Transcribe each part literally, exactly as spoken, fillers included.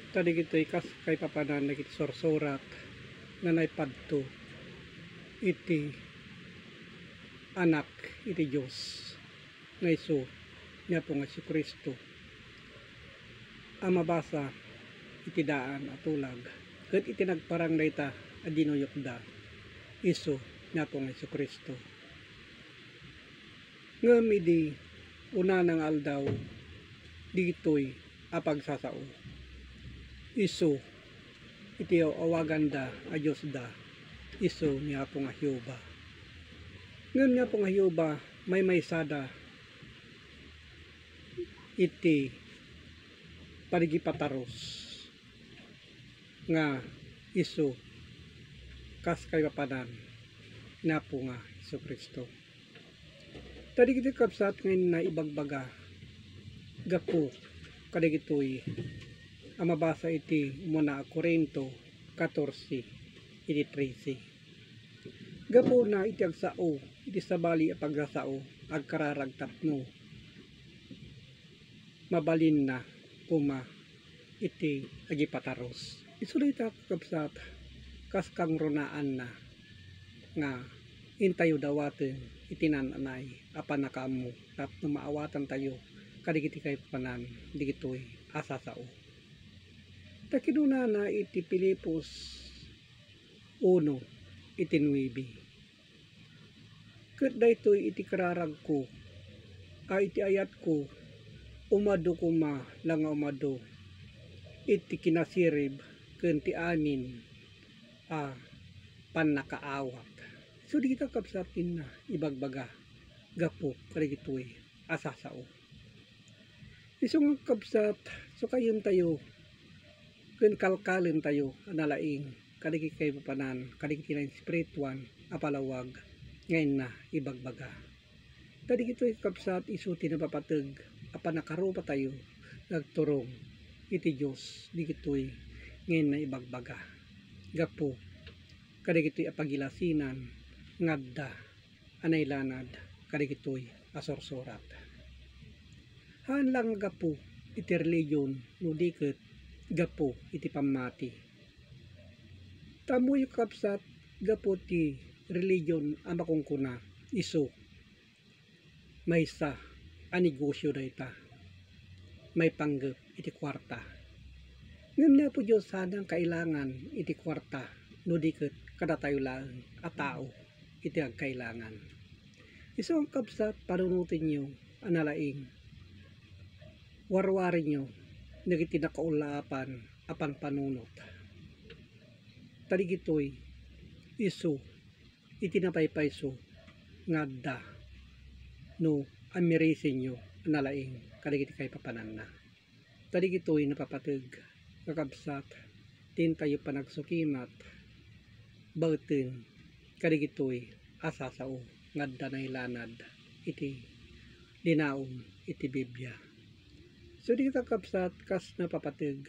Ta digitoy kas kaipapanan dagiti sursurat nga naipadto iti Anak iti Dios nga isu ni Apo nga Jesu-Cristo a mabasa iti daan a tulag ket iti nagparang dayta a dinuyokda isu ni Apo nga Jesu-Cristo. Ngem idi unana nga aldaw, ditoy a pagsasao, isu iti aw-awaganda a Diosda, isu ni Apo nga Jehovah. Ngem ni Apo nga Jehovah, maymaysada iti parigipatarus nga isu kas kaipapanan ni Apo nga Jesu-Cristo. Ta digitoy, kabsat, nga inna ibagbaga gapu kadagitoy a mabasa iti umuna a Corinto katorse iti trese. Gapuna iti agsao iti sabali a pagsasao, agkararag tapno mabalinna koma iti agipatarus. Isu dayta, kakabsat, kas kangrunaan nga intayo dawaten iti naan-anay a pannakaammo tapno maawatantayo kadagiti kaipapanan dagitoy a sasao. Ta kinunana iti Filipos uno iti nuebe, ket daytoy iti kararagko a iti ayatko, umadu koma la nga umadu iti kinasirib ken ti amin a pannakaawat. Isu dayta, kabsat, inna ibagbaga gapu kadagitoy a sasao. Isu nga, kabsat, sukayentayo ken kalkalentayo a nalaing kadagiti kaipapanan kadagiti naespirituan a palawag nga inna ibagbaga. Ta digitoy, kabsat, isu ti napapateg a pannakarupatayo nga agturong iti Dios digitoy nga inna ibagbaga gapu kadagitoy a pagilasinan nga adda a nailanad kadagitoy a sursurat. Haan la nga gapu iti religion no di ket gapu iti pammati. Ta ammoyo, kabsat, gapu ti religion a makunkuna isu maysa a negosio dayta maipanggep iti kuarta. Ngem ni Apo Dios, saan a kailangan iti kuarta no di ket kadatayo laeng a tao iti agkailangan. Isu nga, kabsat, panunotenyo a nalaing, warwarenyo dagiti nakaullaapan a panpanunot. Ta digitoy isu iti napaypayso nga adda no amirisenyo a nalaing kadagiti kaipapananna. Ta digitoy napapateg, kakabsat, ti intayo panagsukimat baeten kadagitoy a sasao nga adda nailanad iti linaon iti Biblia. So, dagita, kakabsat, kas napapateg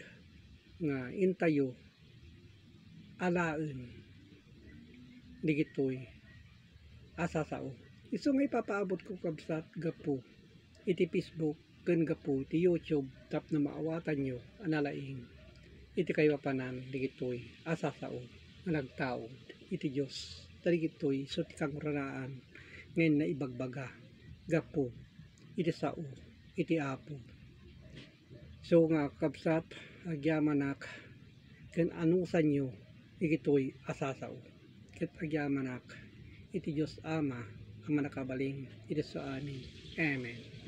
nga intayo alaen dagitoy a sasao. Isu nga ipapaabotko, kabsat, gapu iti Facebook ken gapu iti YouTube tapno maawatanyo a nalaing iti kaipapanan dagitoy a sasao nga nagtaud iti Dios. Ta dagitoy isu ti kangrunaan nga inna ibagbaga gapu iti sao iti Apo. So nga, kakabsat, agyamanak ken anusanyo dagitoy a sasao, ket agyamanak iti Dios Ama a mannakabalin iti sao amin. Amen.